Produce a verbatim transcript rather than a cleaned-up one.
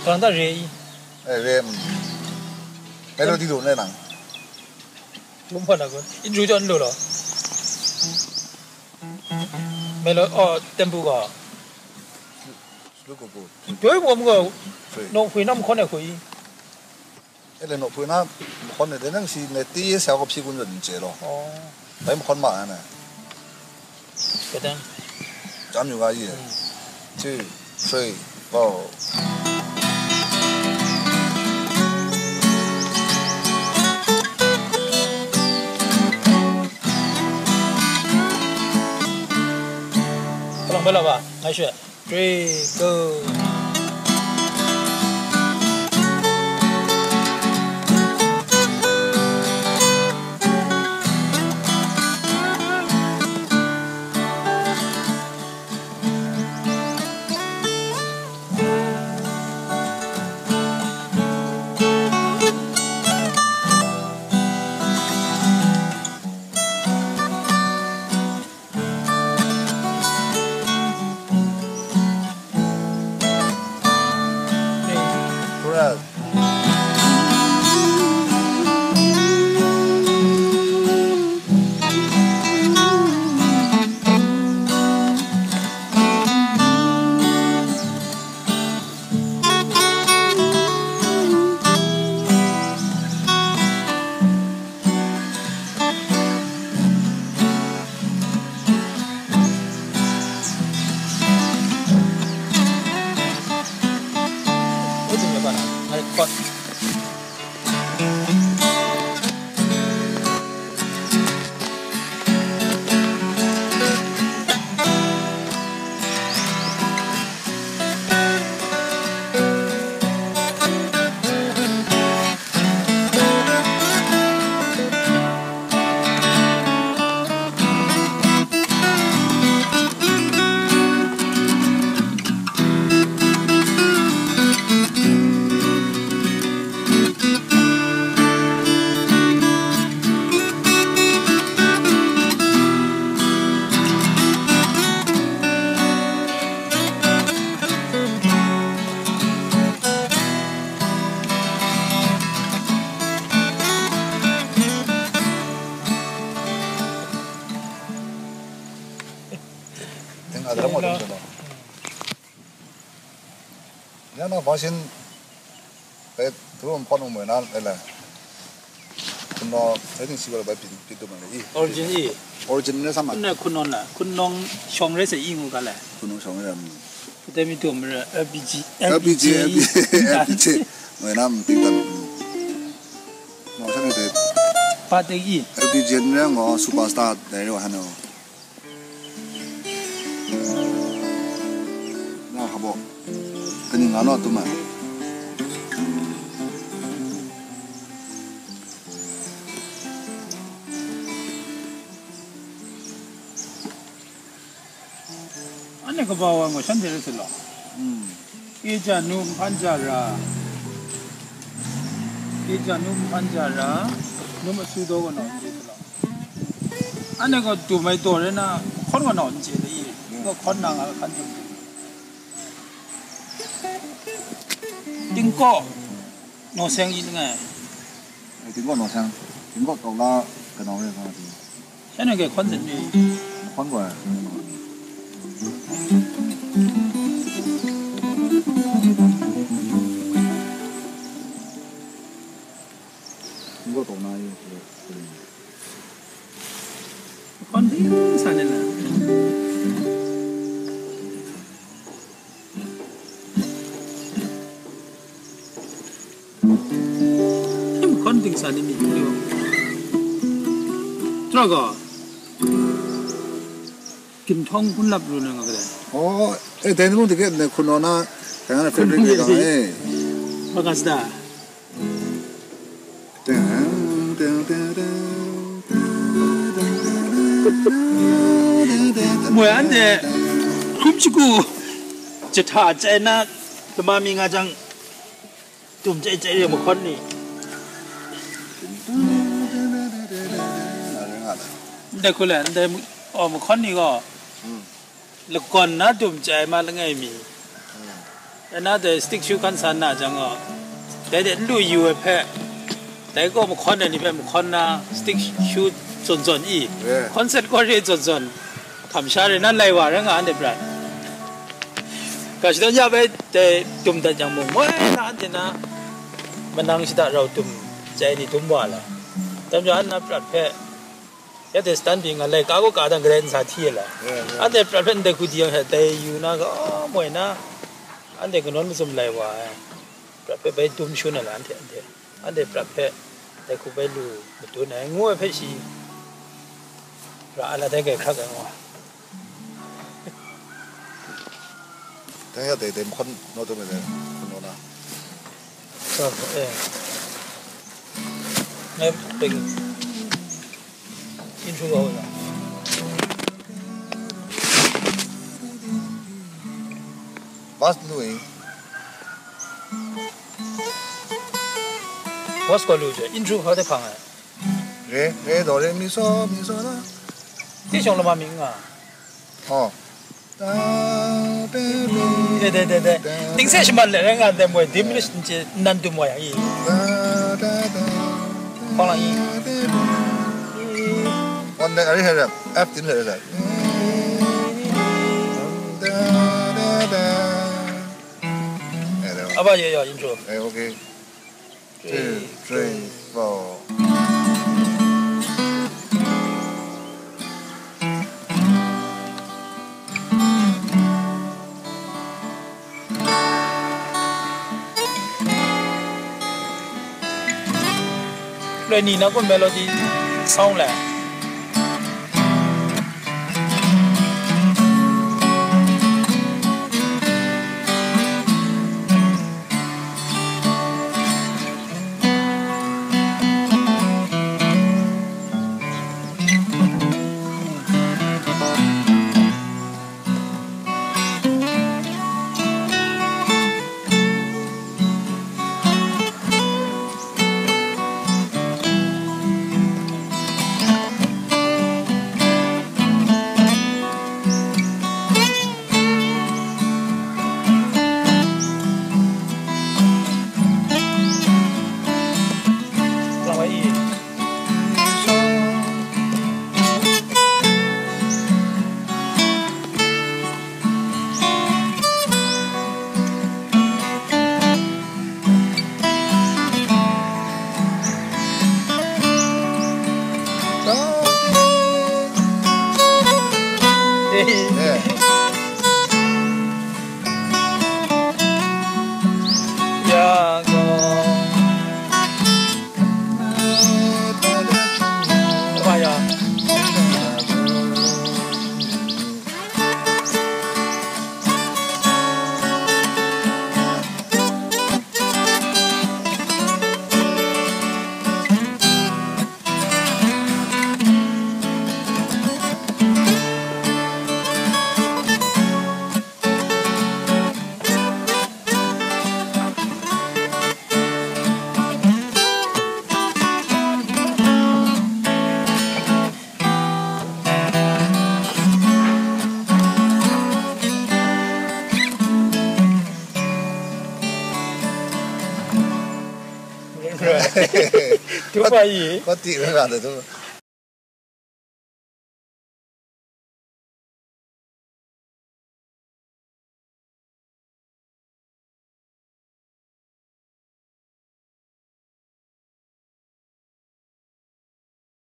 Kalang ta re i. Eh, re, mm. Melody lu nai nang. Lu hpa na kun. I dru jaw n lu lo. Melo, oh, tempo ga. Lu ku ku. Doi mo mo. Free. No, hui nam khon e hui. E le no, pui na, mahkawn ni, de nang si ne, ti sa ko phi kun zat n chye lo. Oh. Bai mahkawn ma na. Kadang. Jam yu ga yi. Hmm. Two, three, four. Kalang bai la ba, ngai shwe. Three, go. Teng a daram wa dam sa ba. Ya na version pe tu rom kon mo na ele. Kuno, I think si wala ba pin pin tu ma le i. Origin i. Origin ne sama. Kunna kunong la, kunong shong re se i ngu ka le. Kuno shong re. Te mi tu mre L P G, L P G, L P G, L P G. Mo na pin ta. Mo sa ne te. Pa te i. L P G ne ngo superstar de ro hano. Nga habo. Kani nga no tu ma. Ane kaba wa ngo shan de se lo. Hmm. Ke ja nu hpan ja ra. Ke ja nu hpan ja ra. Nu ma su do ko no je se lo. Ane ko tu mai to re na, khon ko no je de i. Ko khon na nga kan tu. Tingko no seng i ngai. Ai, tingko no seng. Tingko tau la ka nau re ka ti. Shan nang ke khon zin ni. Khon ko. Tingko tau na ye. Khon zin sa ne la. Him kon ting sa ni mi ni. Tra ga. Kim thong kun lap ru na nga ga. Oh, eh, dan mo tiket ne kuno na, kaya na favorite ga, eh. Bagas da. Teng, teng, teng, teng, teng, teng, teng, teng, teng, teng. Moi anhte hkrum shagu jahta chyai na lama mi nga jang, tum chyai chyai re mahkawn ni. Ndai hku le, ndai Aw, mahkawn ni gaw, lakawn na dum chye ai ma langai mi, e na dai stick shoe hkan sa na jang gaw, dai de n lu yu ai hpe, dai gaw mahkawn ai ni hpe mahkawn na stick shoe zawn zawn i, concert kaw re zawn zawn, hkam sha re na lai wa rai nga, anhte prat. Ga shadawn ya bai dai dum dat yang mung, moi na anhte na manang shada rau dum chye ni dum wa la. Tam ja na prat hpe, ya de stan byi nga lai ka gaw ka dang grai nsa hti ai la. Anhte prat hpe ndai hku di yang hte dai yu na ga, oh, moi na, anhte kanawn mazum lai wa ai. Prat hpe bai dum shun ai la, anhte, anhte, anhte prat hpe dai hku bai lu madun ai, ngu ai hpe shi ra ai la, dai grai hkrak ai ngu. Dai ya dai dai mahkawn naw dum ai dai hku naw na. Sa, eh. Ngai peng. Intro ga wa. Bas nu e. Bas ko lu je. Intro ga de phang ai. Re, re, do, re, mi, so, mi, so, la. Ti shong lama mi nga. Oh. 对对对对，顶些是慢的，人家在摸，diminish你这难度摸呀，咦，放了咦。On the other hand, F 顶的人。Apa ya ya intro. Eh, okay. Two, three, four. Loi ni na kun melody sound le. Tupa yi. Kati na na tu.